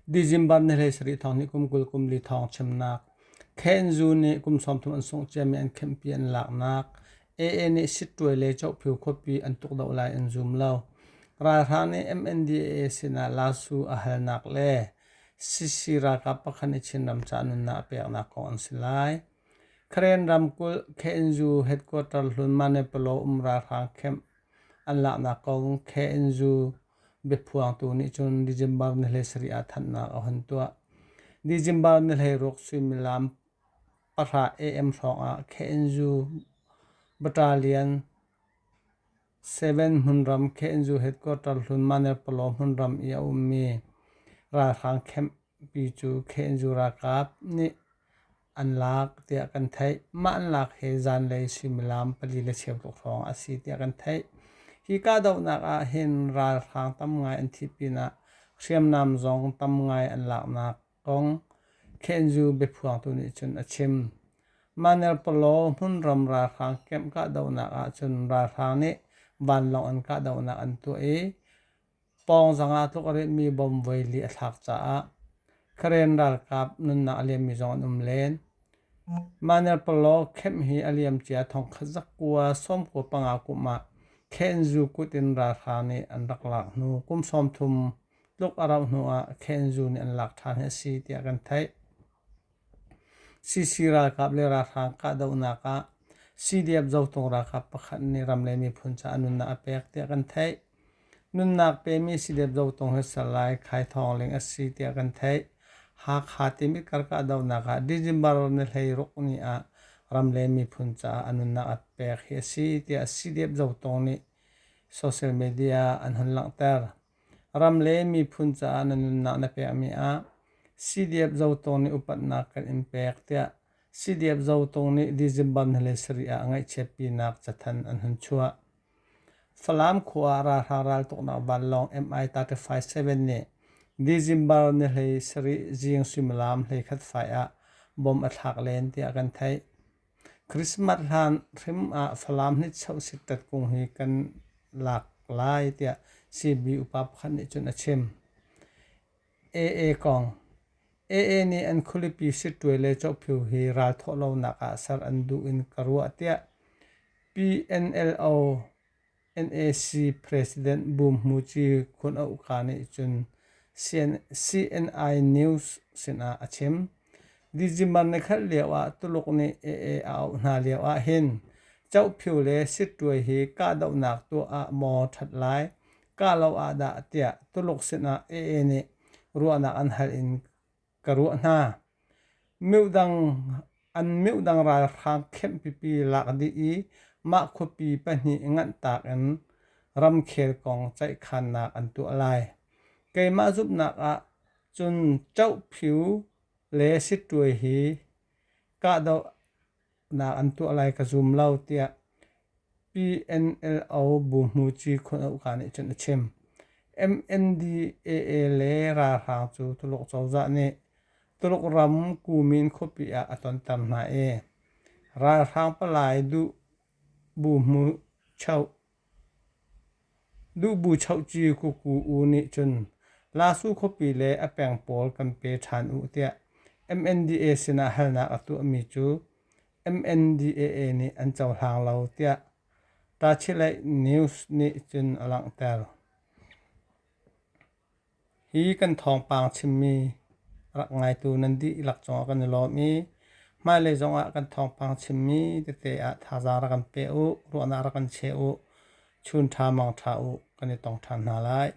December ni 17 thawng hnih kum 20 kum li thawng chimnak. KNU nih kum 30 an sungh ciami an khenhpi an laknak. AA nih Sittwe le Cohphiu khuapi an tukdoh lai an zum lo. Ralhrang nih MNDAA sinah Lasu a halnak le CC ralkap pakhat nih Chinram ca nunnak a peknak kong an si lai. Karen ramkulh KNU headquarter hlun Manepalo um ralhrang camp an laknak kong KNU biaphuangtu nih cun December ni 17 ah thanhnak a hun tuah. December ni 16 suimilam 10 AM hrawngah KNU Battalion 7 hmunram KNU headquarter hlun Manepalo hmunram i a ummi ralhrang camp pi cu KNU ralkap nih an lak tiah kan theih. Mah an lak hi zanlei suimilam 4:15 tluk hrawng a si tiah kan theih. Hi kahdohnak ah hin ralhrang tam ngai an thih pinah hriamnam zong tam ngai an laknak kong KNU biaphuangtu nih cun a chim. Manerpalaw hmunram ralhrang camp kahdohnak ah cun ralhrang nih vanlawng in kahdohnak an tuah i Pawngzang ah tluk a ritmi bom voili a thlak caah Karen ralkap nunnak a liammi zong an um len. Manerpalaw camp hi a liamcia thongkhat zakua 95 kum ah KNU kut in ralhrang nih an rak lak hnu kum 30 tluk a rauh hnu ah KNU nih an lak ṭhan hi a si tiah kan theih. CC ralkap le ralhrang kahdohnak ah CDF Zotung ralkap pakhat nih ram le miphun caah nunnak a pek tiah kan theih. Nunnak pemi CDF Zotung hi Salai Khai Thawng Ling a si tiah kan theih. Hakha Timit kar kahdohnak ah December ni 16 ni ah ram le miphun caah a nunnak a pek hi a si tiah CDF Zotung nih social media an hun langhter. Ram le miphun caah na nunnak na pekmi ah CDF Zotung nih upatnak kan in pek tiah CDF Zotung nih December ni 17 ah ngaihchiatpinak cathanh an hun chuah. Falam khua ah ralhrang raltuknak vanlawng Mi-35-7 nih December ni 17 zing suimilam 11 fai ah bom a thlak len tiah kan theih. Christmas hlan hrim ah Falam hnichoh sittat kung hi kan lak lai tiah CB upa pakhat nih cun a chim. AA kong AA nih an khualipi Sittwe le Cawhphiu hi ral thawh lonak ah ser an duh in ka ruah tiah PNLO NAC President Buhmuci Khun Auhka nih cun CNI News sinah a chim. December nikhat lioah Tuluk nih AA a auh hna lioah hin Cohphiu le Sittwe hi kahdohnak tuah ah maw ṭhat lai, kah lo ah dah tiah Tuluk sinah AA nih ruahnak an hal in ka ruah hna. Miohdang an miohdang ralhrang khenh pipi lak dih i mah khuapi pahnih nganhtak in ramkhel kong ceihkhannak an tuah lai. Keimah zumhnak ah cun Cohphiu le Sittwe hi kahdohnak an tuah lai ka zum lo tiah PNLO Buhmuci Khun Auhka nih cun a chim. MNDAA le ralhrang cu Tuluk cozah nih Tuluk ram Kumin khuapi ah a tonter hna i ralhrang palai duh Buchohci Kuku U nih cun Lasu khuapi le a peng pawl kan pe ṭhan u tiah MNDAA sinah halnak a tuahmi cu MNDAA nih an cohlang lo tiah Tachileih News nih cun a langhter. Hi kan thawngpang chimmi rak ngaitu nan dihlak cungah kan i lawm i hmailei zongah kan thawngpang chimmi tete ah thazaang rak kan pe u, ruahnak rak kan cheh u, chun ṭha mang ṭha u, kan i tong ṭhan hna lai.